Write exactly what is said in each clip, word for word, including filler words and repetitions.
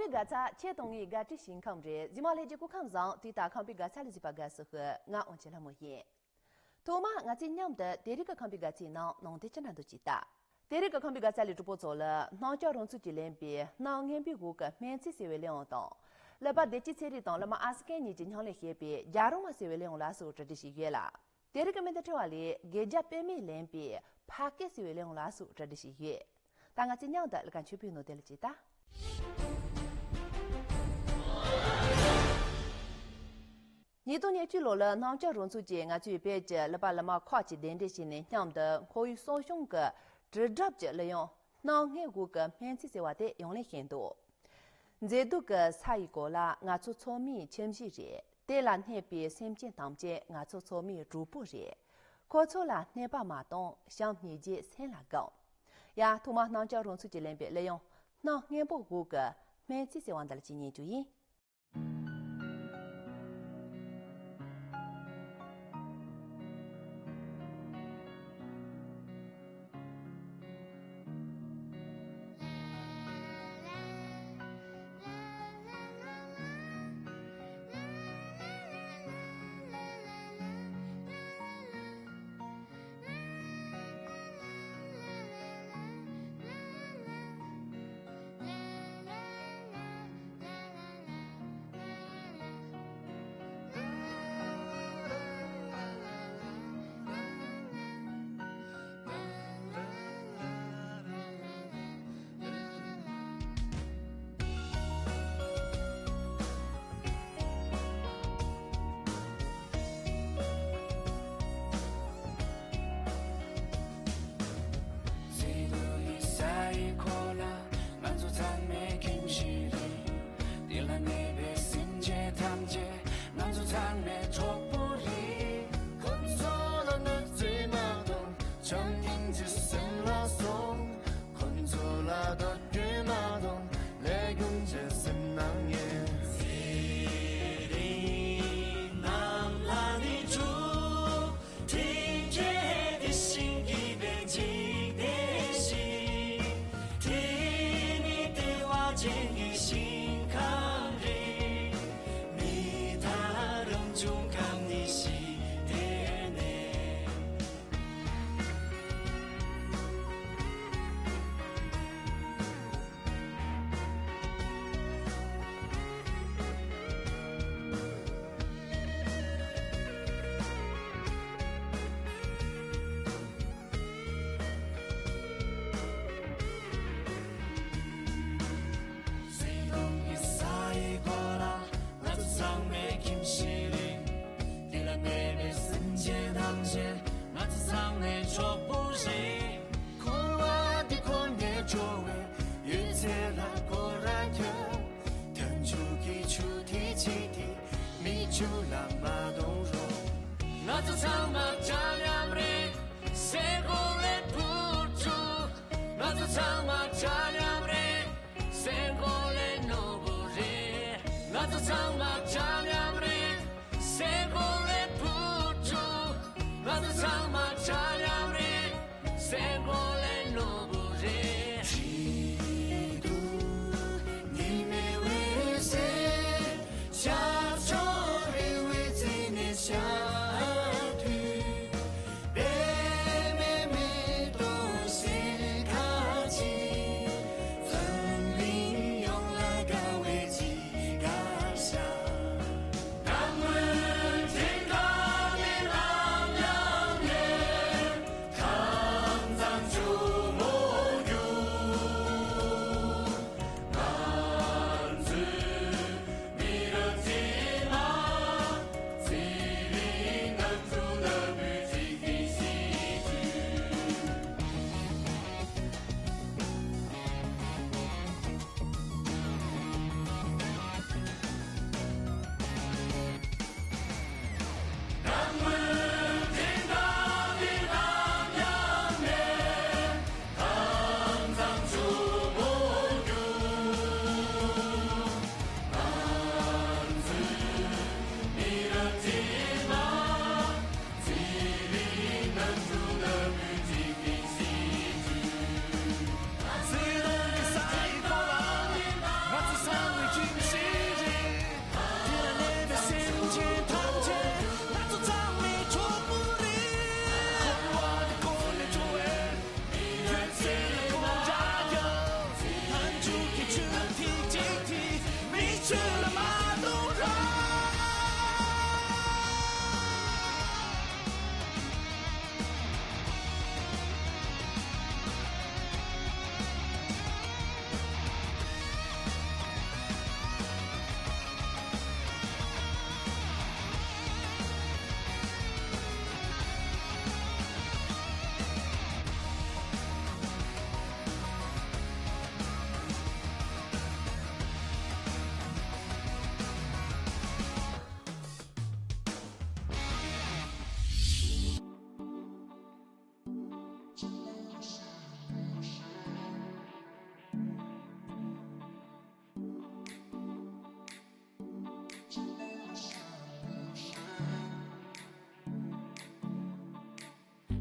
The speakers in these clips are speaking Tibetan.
པའི་དགའ་ཚལ་ཁྱེད་དང་ངའི་དགའ་སྤྲོའི་ཞིང་ཁམས་རེད། གཟིགས་མོ་ལྷན་རྒྱས་སྐུ་ཁམས་བཟང་། དུས་ལྟར་ཁམས་པའི་དགའ་ཚལ་ལ་གཟིགས་པ་དགའ་བསུ་ཞུ། ང་དབང་ཆེན་ལྷ་མོ་ཡིན། ཐོག་མར་ང་ཚོས་མཉམ་དུ་དེ་རིང་གི་ཁམས་པའི་དགའ་ཚལ་ནང་སྣང་དེ་ཅི་འདྲ་འདུག་ཅིག་ལྟ། དེ་རིང་གི་ཁམས་པའི་དགའ་ཚལ་ལས་གྲོགས་པོ་ཚོ་ལ་སྣང་ཆགས་རང་ཚུགས་ཀྱིས་ལེན་པའི་སྣང་ངན་པའི་འོག་གི་སྨན་རྩིས་ཟེར་བའི་གླེང་བ་དང་། ཀླུ་པ་བདེ་སྐྱིད་ཚེ་རིང་དང་ཀླུ་མ་ཨ་སི་ཀན་གཉིས་ཀྱིས་ཉམས་ལེན་བྱས་པའི་རྒྱ་རོ་མ་ཟེར་བའི་གླེང་བ་ལ་སོགས་གྲ་སྒྲིག་བྱས་ཡོད་ལ། དེ་རིང་གི་སྨན་དང་འཕྲད་པ་ལས་དགེ་རྒྱས་པད་མས་ལེན་པའི་ཕ་སྐད་ཟེར་བའི་གླེང་བ་ལ་སོགས་གྲ་སྒྲིག་བྱས་ཡོད། ད་ང་ཚོས་མཉམ་དུ་ལས་ཀ་མཆོད་པའི་ནོར་དེ་ལ་ཅིག་ལྟ། ཉིས་སྟོང་ཉེར་གཅིག་ལོ་ལ་སྣང་ཆགས་རང་ཚུགས་ཀྱིས་ང་ཚོའི་བོད་ཀྱི་ཀླུ་པ་ཀླུ་མ་ཁག་ཅིག་གདན་འདྲེན་བྱས་ནས་མཉམ་དུ་ཁོར་ཡུག་གསོ་སྐྱོང་གི་དྲིལ་བསྒྲགས་ཀྱི་གླུ་དབྱངས་སྣང་ངན་འོག་གི་སྨན་རྩིས་ཟེར་བ་དེ་ཡང་ལེན་བྱས་འདུག། མཛེས་སྡུག་གི་ས་ཡི་གོ་ལ་ང་ཚོ་ཚང་མའི་ཁྱིམ་གཞིས་རེད། དེ་ལ་གནས་པའི་སེམས་ཅན་ཐམས་ཅད་ང་ཚོ་ཚང་མའི་གྲོགས་པོ་རེད། ཁོ་ཚོ་ལ་གནོད་པ་མ་གཏོང་། བྱམས་སྙིང་རྗེ་སེམས་ལ་སྒོམ། ཡ། ཐོག་མར་སྣང་ཆགས་རང་ཚུགས་ཀྱིས་ལེན་པའི་གླུ་དབྱངས་སྣང་ངན་པའི་འོག་གི་སྨན་རྩིས་ཟེར་བ་འདི་ལ་ཅིག་ཉན་རྒྱུ་ཡིན། ང་ཚོ་ཚང་མའི་ཁྱིམ་གཞིས་རེད། དེ་ལ་གནས་པའི་སེམས་ཅན་ཐམས་ཅད་ང་ཚོ་ཚང་མའི་གྲོགས་པོ་རེད། ཁོ་ཚོ་ལ་གནོད་འཚེ་མ་གཏོང་། བྱམས་སྙིང་རྗེ་སེམས་ལ་སོགས། ཁོ་ཚོ་ལ་འདོད་རྒྱུ་མ་གཏོང་། ལས་རྒྱུ་འབྲས་སེམས་ནང་ངེས། ཚེ་རིང་རྣམས་ལ་ནི་སྒྲུབ། དེང་གི་དེ་བཞིན་གྱི་བོད་འཇིག་རྟེན་ཞིག་དེ་ནི་བདེ་བ་ཅན་གྱི་ཞིང་ཁམས་རེད། མི་དང་རང་བྱུང་ཁམས་ནི་ཞི་བདེ་གནས། ཚེ་གང་གི་ས་ཡི་གོ་ལ་ང་ཚོ་ཚང་མའི་ཁྱིམ་གཞིས་རེད། དེ་ལ་གནས་པའི་སེམས་ཅན་ཐམས་ཅད་ང་ཚོ་ཚང་མའི་གྲོགས་པོ་རེད། འཁོར་བ་འདི་འཁོར་ནས་སྐྱོ་བའི་ཡུལ་ཚེ་ལ་སྐོར་ར་ཁྱབ། དལ་འབྱོར་གྱི་ཆུ་ཐིགས་གཅིག་དེ་མིག་ཆུ་ལ་མ་གཏོང་རོགས། ང་ཚོ་ཚང་མ་འདྲ་མཉམ་རེད། སེམས་ཁོང་ལས་བུ་ཕྲུག་ང་ཚོ་ཚང་མ་འདྲ་མཉམ་རེད། སེམས་ཁོང་ལས་ནོར་བུ་རེད། ང་ཚོ་ཚང་མ་འདྲ་མཉམ་རེད། སེམས་ཁོང་ལས་བུ་ཕྲུག་ང་ཚོ་ཚང་མ་འདྲ་མཉམ་རེད། སེམས་ཁོང་ལས་ནོར་བུ་རེད། སྐྱིད་སྡུག་ཉི་མའི་འོད་ཟེར། ཞབས་ཕྱོགས་རེ་བའི་རྩེ་ནས་ཤར་དུས། པདྨའི་མེ་ཏོག་སེར་ཁ་ཅིག་འཛམ་གླིང་ཡོངས་ལ་དགའ་བའི་ཅི་དགའ་ཤར།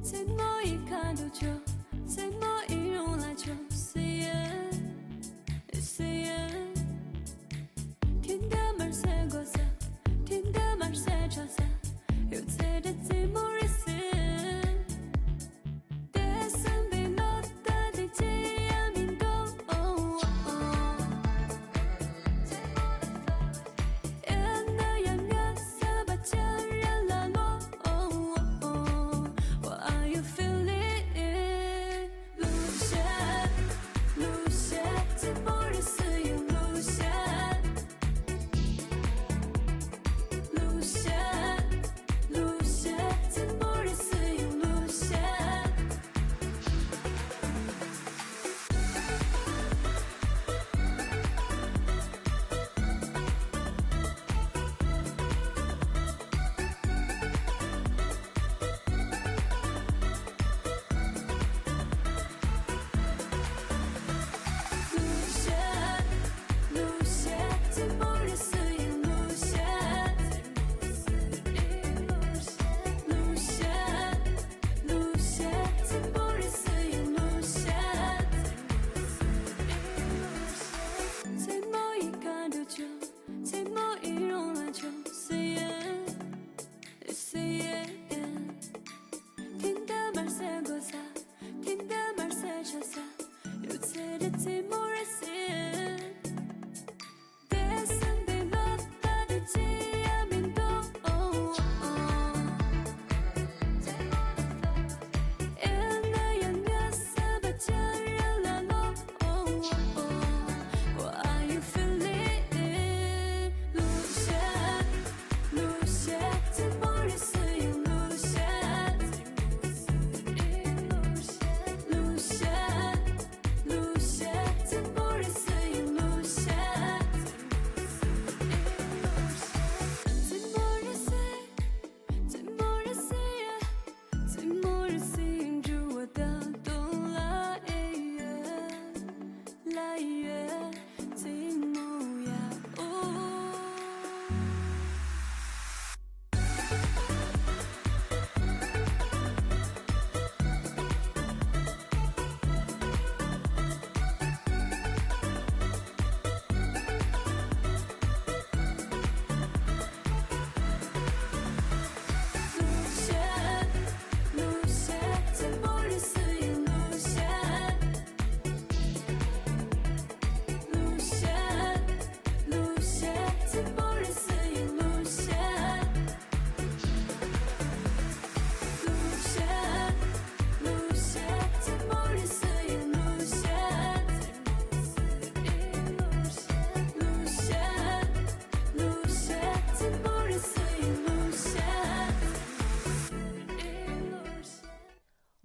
Say more, you can't do job. Say more, you don't like job. Say yeah, say yeah. Tinta marse gosa, tinta marse chasa. You say that say more is sin. There's something not that the day I'm in go.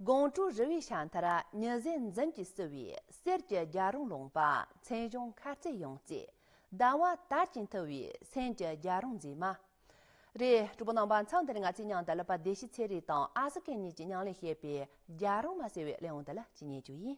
དགོང་དྲོ་རི་བོའི་ཤ་མཐར་ཉི་ཟེར་འཛིན་གྱིས་བསུ་བའི་གསེར་གྱི་རྒྱལ་རོང་ལུང་པ་མཚན་གཞུང་ཤར་རྩེ་ཡོངས་རྩེ། ཟླ་བ་དར་གྱིས་འཐིབས་པའི་སེམས་ཀྱི་རྒྱལ་རོང་མཛེས་མ། རེད། གྲོགས་པོ་རྣམ་པ། མཚམས་འདིར་ང་ཚོས་མཉམ་དུ་ཀླད་པ་བདེ་སྐྱིད་ཚེ་རིང་དང་ཨ་སི་ཀེ་གཉིས་ཀྱིས་མྱ་ངན་བྱས་པའི་རྒྱལ་རོང་མ་ཟེར་བའི་གླེང་བུ་འདི་ལ་ཅིག་ཉན་རྒྱུ་ཡིན།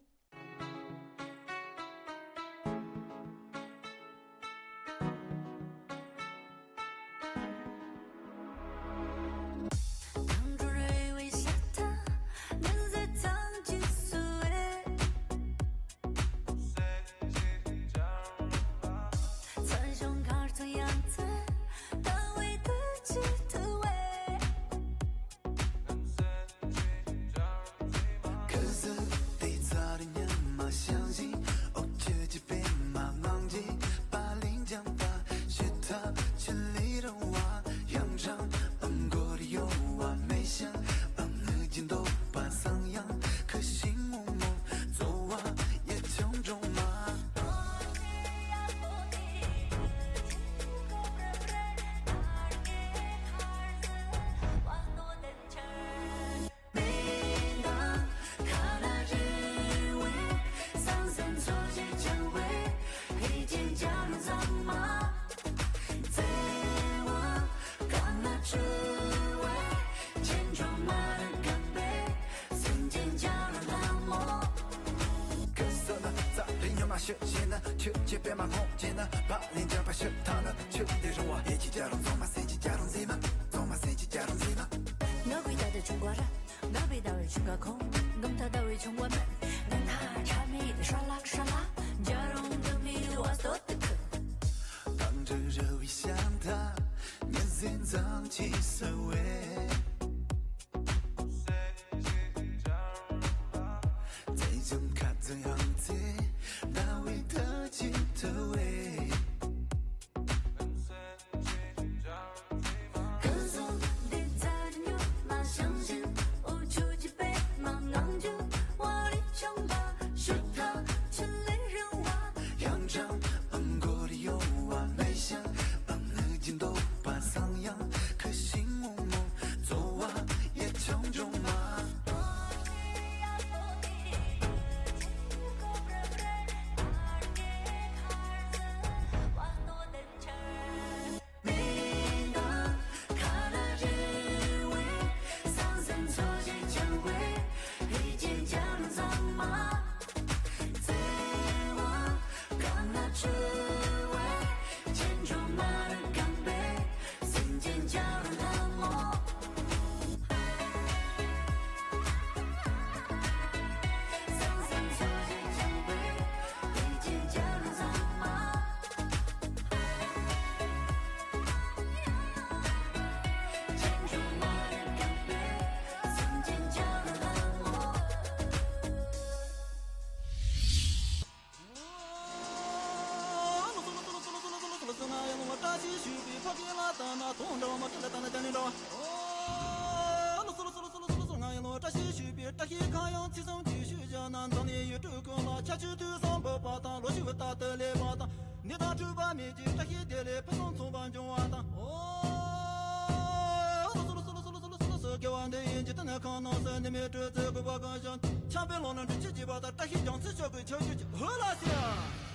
ཟླ་བའི་ཟླ་བའི་ཆུ་འགའ་ཁོང་། འགམ་ཐག་ཟླ་བའི་ཆུང་བ་མེད། ནན་ཐག་ཆ་མེད་ཧྲ་ལག་ཧྲ་ལག་རྒྱ་རོང་འགྲོ་མི་བ་སྟོད་དུ་ཁུ། དང་དྲི་ར་བའི་ཤམ་ཐག་ཉི་ཟེར་འཛམ་གྱི་ས་བས། བཙན་བྱོལ་ཁ་བཙན་ཡང་ཚེ་ཟླ་བའི་ཐག་ཅིག་ཐུ་བས། དགེ་བ་འདི་ཡིན་གྱི་ད་ནི་ཁང་ནང་ས་ནི་མེད་སྤྲོ་ཚེ་དགོས་པ་གང་ཞིང་ཆང་པའི་ལོ་ན་འདྲི་ཆེ་བྱེད་པ་དང་བཀྲ་ཤིས་རྒྱང་ཚད་ཆོག་གི་ཆོག་རྒྱུ་ཧུ་ལ་སི་ཡ།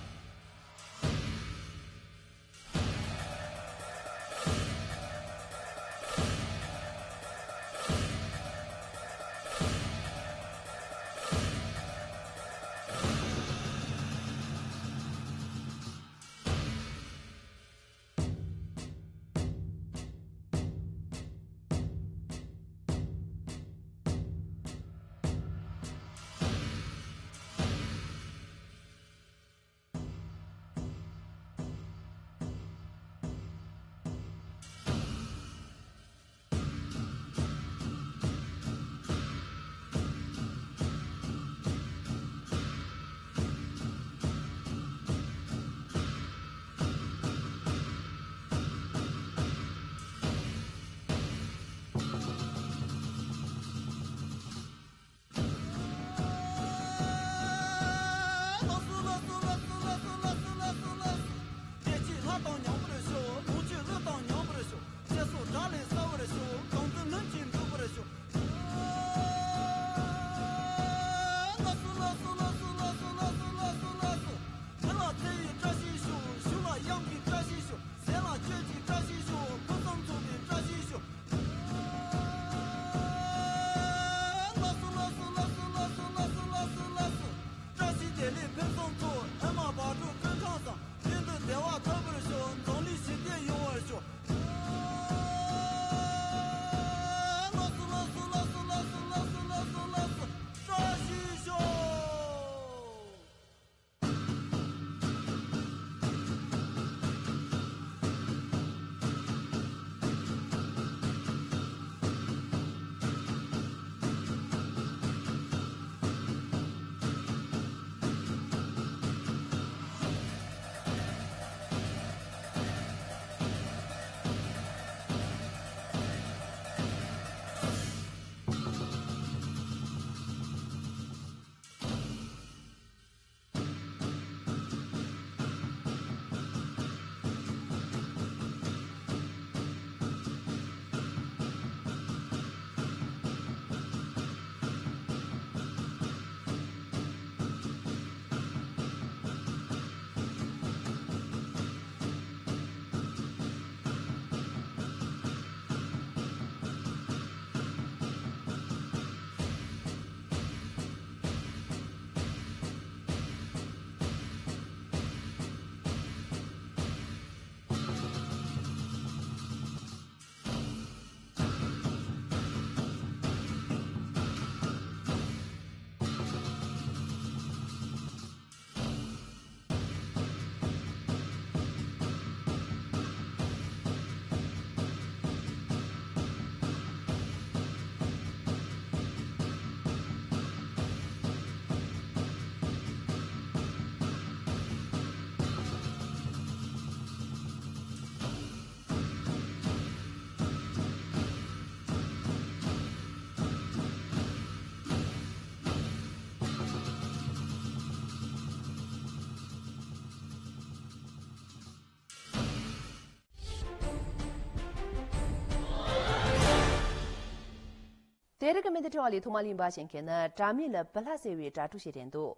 དེ་རིང་གི་སྨན་དེབ་ཕྲེང་བ་ལས་ཐོག་མར་གླེང་བ་བྱེད་མཁན་ནི་དྲ་མིག་ལ་བུ་ལྷ་ཟེར་བའི་དྲ་གྲོགས་ཤིག་རེད་འདུག་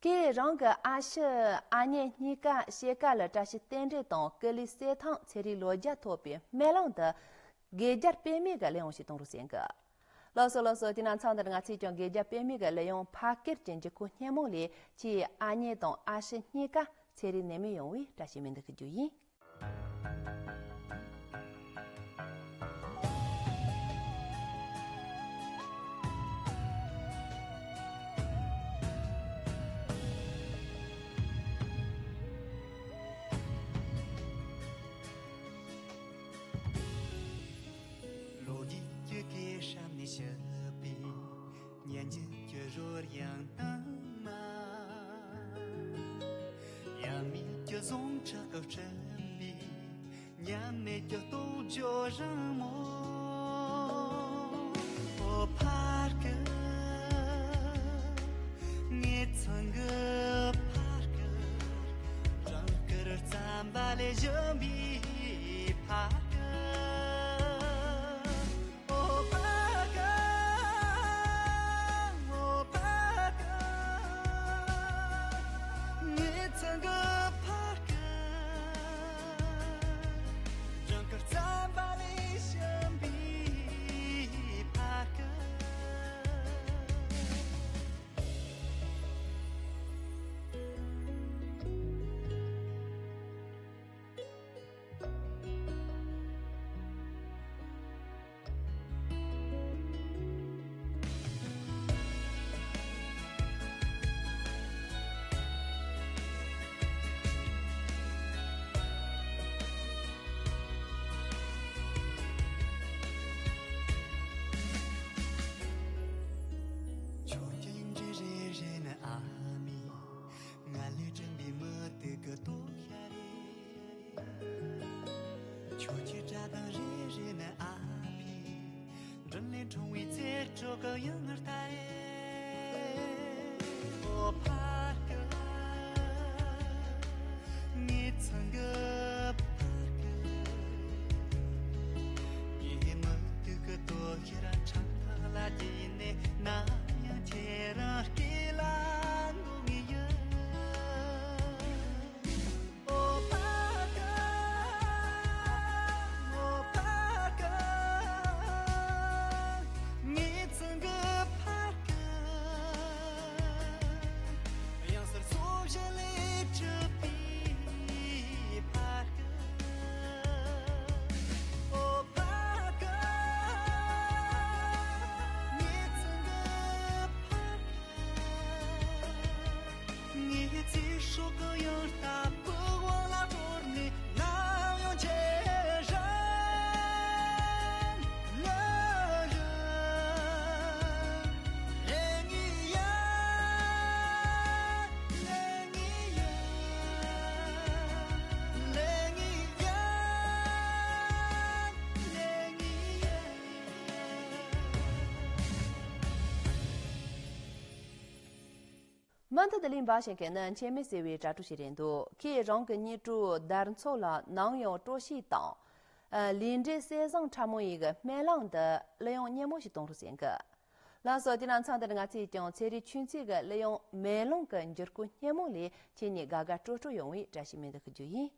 ཁོས་རང་གི་ཨ་ཕྱི་ཨ་མྱེས་གཉིས་ཀ་ཕྱེད་ཀ་ལ་བཀྲ་ཤིས་རྟེན་འབྲེལ་དང་ཀུ་ལུ་གསེར་ཐང་ཚེ་རིང་ལོ་བརྒྱ་ཐོབ་པའི་སྨོན་ལམ་དུ་དགེ་རྒྱལ་དཔེ་མེད་ཀྱི་གླུ་དབྱངས་ཤིག་གཏོང་རོགས་ཟེར་གི། ལགས་སོ་ལགས་སོ། དེ་ན་མཚམས་འདིར་ང་ཚོས་ཀྱང་དགེ་རྒྱལ་དཔེ་མེད་ཀྱི་གླུ་དབྱངས་ཕ་སྐད་ཀྱི་འགྱུར་ཁུག་སྙན་མོ་ལས་ཁྱེད་ཨ་མྱེས་དང་ཨ་ཕྱི་གཉིས་ཀ་ཚེ་རིང་ནད་མེད་ཡོང་བའི་བཀྲ་ཤིས་སྨོན་འདུན་ཞུ་རྒྱུ་ཡིན། ལོ་རྒྱུས་ཀྱི་སྐད་སྲབ་ནས་ཞུས་པའི་སྙན་འཇེབས་ཀྱི་རོལ་དབྱངས་དྭངས་མ། ཡབ་མེས་ཀྱི་ཟུངས་ཁྲག་གིས་བསྐྲུན་པའི་མཉམ་མེད་ཀྱི་རྟོགས་བརྗོད་རིང་མོ། ཨོ་ཕ་སྐད། ངའི་ཚང་གི་ཕ་སྐད། རང་སྐད་རྩམ་པ་ལས་གཞན་པའི་ཕ་སྐད། ཨོ་ཕ་སྐད། ཨོ་ཕ་སྐད། ངའི་ཚང་གི་ཕ་སྐད། རང་སྐད་རྩམ་པ་ལས་གཞན་པའི་ཕ་སྐད། ཆོས་ཀྱི་ཡིག་འབྲུ་རེ་རེ་ནི་ཨ་མའི། ང་ལས་དྲན་པའི་མུ་ཏིག་གི་དོ་ཤལ་རེད། ཆོས་ཀྱི་སྒྲ་གདངས་རེ་རེ་ནི་ཨ་ཕའི། མགྲིན་ལས་འཁྲུངས་པའི་ཚེ་སྲོག་གི་དབྱངས་རྟ་རེད། ཨོ་ཕ་སྐད། ངའི་ཚང་གི་ཕ་སྐད། ངའི་མུ་ཏིག་གི་དོ་ཤལ་ཕྲེང་ཐག་ལ་བརྒྱུད་ནས་ནམ་ཡང་ཁྱེད་རང་སྐྱིད་ལ་འདུག་ངེས་ཡིན། ཨོ་ཕ་སྐད། ཨོ་ཕ་སྐད། ངའི་ཚང་གི་ཕ་སྐད། དབྱངས་གསལ་སོ་བཞི་ལས་གྲུབ་པའི་ཕ་སྐད། ཨོ་ཕ་སྐད། ངའི་ཚང་གི་ཕ་སྐད། ངའི་ཚེ་སྲོག་གི་དབྱངས་རྟ་བོད་དབང་ལ་བསྐོར་ནས་ནམ་ཡང་ཁྱེད་རང་ལ་རིང་ལ་ཡ། མུ་མཐུད་དུ་གླེང་བ་བྱེད་མཁན་ནི་འཆི་མེད་ཟེར་བའི་དྲ་གྲོགས་ཤིག་རེད་འདུག་ཁོས་རང་གི་གཉེན་གྲོགས་དར་ཚོགས་ལ་ནམ་ཡང་སྤྲོ་སྐྱིད་དང་། ལས་འབྲས་གསལ་བཟང་ཕྲ་མོ་ཡི་གི་སྨོན་ལམ་འདི་གླུ་དབྱངས་སྙན་མོ་ཞིག་གཏོང་རོགས་ཟེར་གི། ལགས་སོ། དེ་ན་མཚམས་འདིར་ང་ཚོས་ཀྱང་ཚེ་རིང་ཆོས་འཚོ་གི་གླུ་དབྱངས་མེ་ལོང་གི་འགྱུར་ཁུག་སྙན་མོ་ལས་ཁྱེད་ཉིད་དགའ་དགའ་སྤྲོ་སྤྲོ་ཡོང་བའི་བཀྲ་ཤིས་སྨོན་འདུན་ཞུ་རྒྱུ་ཡིན།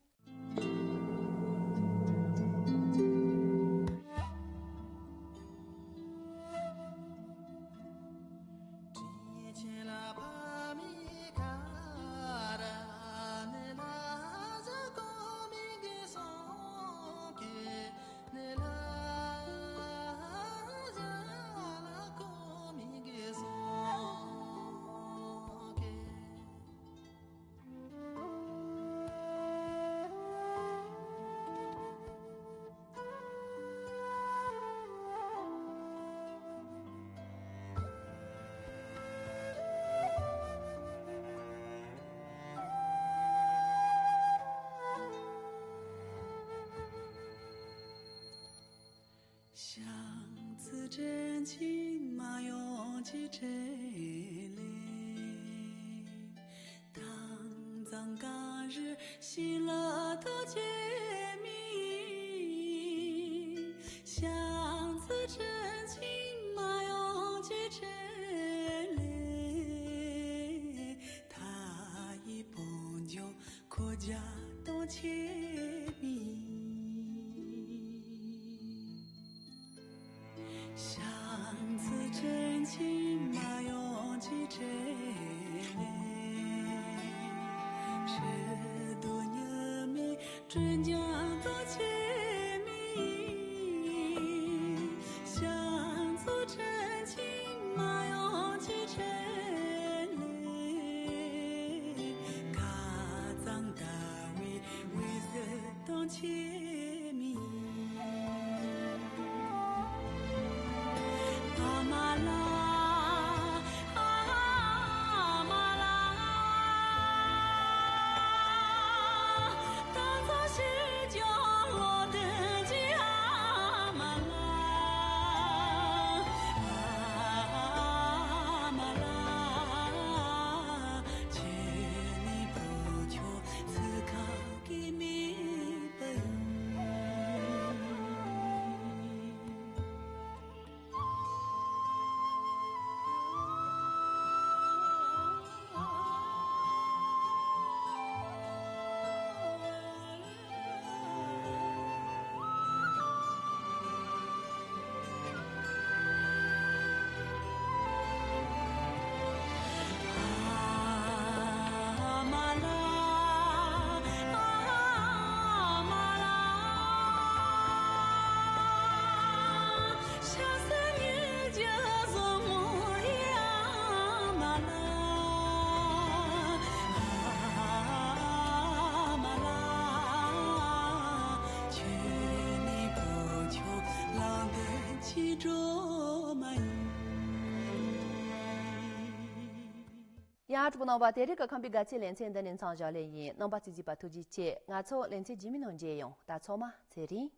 བཞག་གཏོང་ཆེ་མིན། 箱子真情马永吉这里，是多年没真讲多见面。箱子真情马永吉这里，卡藏大卫为这东千米。 ཡང་གྲུབ་རྣམ་པ་དེ་རིང་གི་ཁམས་པའི་དགའ་ཚལ་ལེ་ཚན་འདི་ནས་མཚམས་བཞག་ལེ་ཡིན། རྣམ་པ་གཙོ་གྱུར་པ་ཐུགས་རྗེ་ཆེ། ང་ཚོ་ལེ་ཚན་རྗེས་མའི་ནང་མཇལ་ཡོང་། ད་ཚང་མ་ཚེ་རིང་།